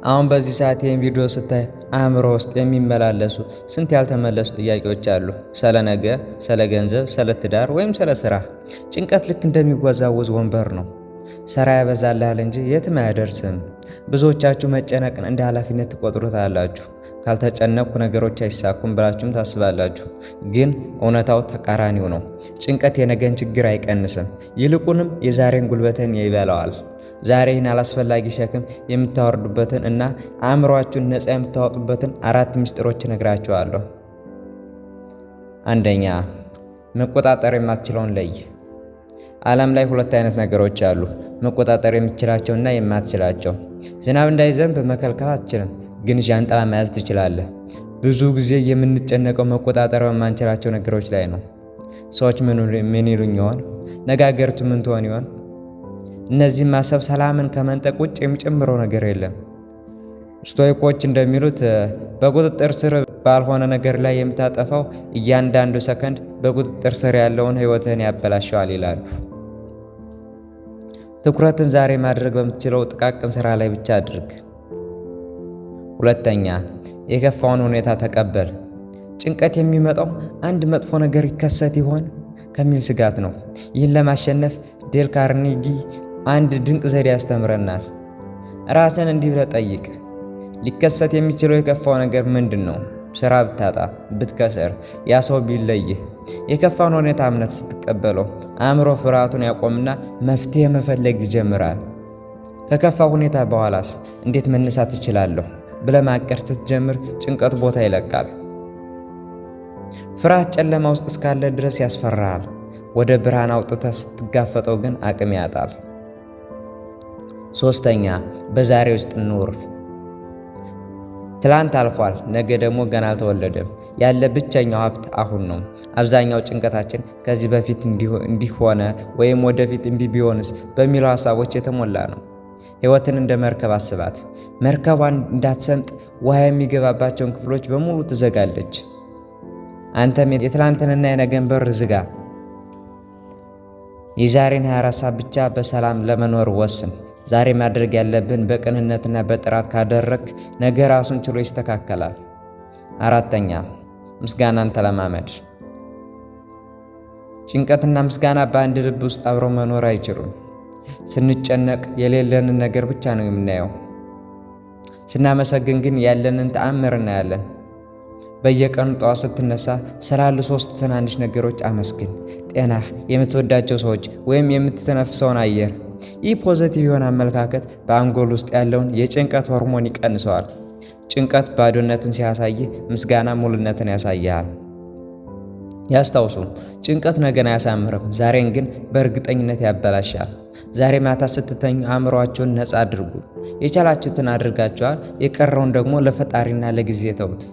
አሁን በዚህ ሰዓት ይህን ቪዲዮ ስታይ አእምሮ ውስጥ የሚመላለሱ ስንት ያልተመለሱ ጥያቄዎች አሉ። ስለ ነገ፣ ስለ ገንዘብ፣ ስለ ትዳር ወይም ስለ ስራ። ጭንቀት ልክ እንደሚወዛወዝ ወንበር ነው። ስራ ያበዛልሃል እንጂ የትም አያደርስም። ብዙዎቻችሁ መጨነቅን እንደ ኃላፊነት ትቆጥሩታላችሁ። ካልተጨነቅኩ ነገሮች አይሳኩም ብላችሁም ታስባላችሁ። ግን እውነታው ተቃራኒው ነው። ጭንቀት የነገን ችግር አይቀንስም፣ ይልቁንም የዛሬን ጉልበትን ይበላዋል። ዛሬ ይህን አላስፈላጊ ሸክም የምታወርዱበትን እና አእምሯችሁን ነፃ የምታወጡበትን አራት ምስጢሮች እነግራችኋለሁ። አንደኛ፣ መቆጣጠር የማትችለውን ለይ። ዓለም ላይ ሁለት አይነት ነገሮች አሉ፣ መቆጣጠር የምትችላቸው እና የማትችላቸው። ዝናብ እንዳይዘንብ መከልከል አትችልም፣ ግን ዣንጥላ መያዝ ትችላለህ። ብዙ ጊዜ የምንጨነቀው መቆጣጠር በማንችላቸው ነገሮች ላይ ነው። ሰዎች ምን ይሉኝ ይሆን? ነገ አገሪቱ ምን ትሆን ይሆን? እነዚህን ማሰብ ሰላምን ከመንጠቅ ውጭ የሚጨምረው ነገር የለም። ስቶይኮች እንደሚሉት በቁጥጥር ስር ባልሆነ ነገር ላይ የምታጠፋው እያንዳንዱ ሰከንድ በቁጥጥር ስር ያለውን ሕይወትህን ያበላሸዋል ይላሉ። ትኩረትን ዛሬ ማድረግ በምትችለው ጥቃቅን ስራ ላይ ብቻ አድርግ። ሁለተኛ፣ የከፋውን ሁኔታ ተቀበል። ጭንቀት የሚመጣው አንድ መጥፎ ነገር ይከሰት ይሆን ከሚል ስጋት ነው። ይህን ለማሸነፍ ዴል ካርኔጊ አንድ ድንቅ ዘዴ ያስተምረናል። ራስን እንዲህ ብለህ ጠይቅ። ሊከሰት የሚችለው የከፋው ነገር ምንድን ነው? ስራ ብታጣ፣ ብትከስር፣ ያ ሰው ቢለይህ። የከፋውን ሁኔታ እምነት ስትቀበለው አእምሮ ፍርሃቱን ያቆምና መፍትሄ መፈለግ ይጀምራል። ከከፋ ሁኔታ በኋላስ እንዴት መነሳት እችላለሁ ብለህ ማቀድ ስትጀምር ጭንቀቱ ቦታ ይለቃል። ፍርሃት ጨለማ ውስጥ እስካለ ድረስ ያስፈራሃል። ወደ ብርሃን አውጥተህ ስትጋፈጠው ግን አቅም ያጣል። ሶስተኛ፣ በዛሬ ውስጥ ኑር። ትላንት አልፏል፣ ነገ ደግሞ ገና አልተወለደም። ያለ ብቸኛው ሀብት አሁን ነው። አብዛኛው ጭንቀታችን ከዚህ በፊት እንዲህ ሆነ ወይም ወደፊት እንዲህ ቢሆንስ በሚሉ ሀሳቦች የተሞላ ነው። ሕይወትን እንደ መርከብ አስባት። መርከቧን እንዳትሰምጥ ውሃ የሚገባባቸውን ክፍሎች በሙሉ ትዘጋለች። አንተም የትላንትንና የነገን በር ዝጋ። የዛሬን 24 ሰዓት ብቻ በሰላም ለመኖር ወስን። ዛሬ ማድረግ ያለብን በቅንነትና በጥራት ካደረግክ ነገ ራሱን ችሎ ይስተካከላል። አራተኛ፣ ምስጋናን ተለማመድ። ጭንቀትና ምስጋና በአንድ ልብ ውስጥ አብረው መኖር አይችሉም። ስንጨነቅ የሌለንን ነገር ብቻ ነው የምናየው። ስናመሰግን ግን ያለንን ተአምር እናያለን። በየቀኑ ጠዋት ስትነሳ ስላሉ ሶስት ትናንሽ ነገሮች አመስግን። ጤናህ፣ የምትወዳቸው ሰዎች ወይም የምትተነፍሰውን አየር። ይህ positive የሆነ አመለካከት በአንጎል ውስጥ ያለውን የጭንቀት ሆርሞን ይቀንሰዋል። ጭንቀት ባዶነትን ሲያሳይህ፣ ምስጋና ሙሉነትን ያሳይሃል። ያስታውሱ፣ ጭንቀት ነገን አያሳምርም፣ ዛሬን ግን በእርግጠኝነት ያበላሻል። ዛሬ ማታ ስትተኙ አእምሯችሁን ነፃ አድርጉ። የቻላችሁትን አድርጋችኋል፣ የቀረውን ደግሞ ለፈጣሪና ለጊዜ ተዉት።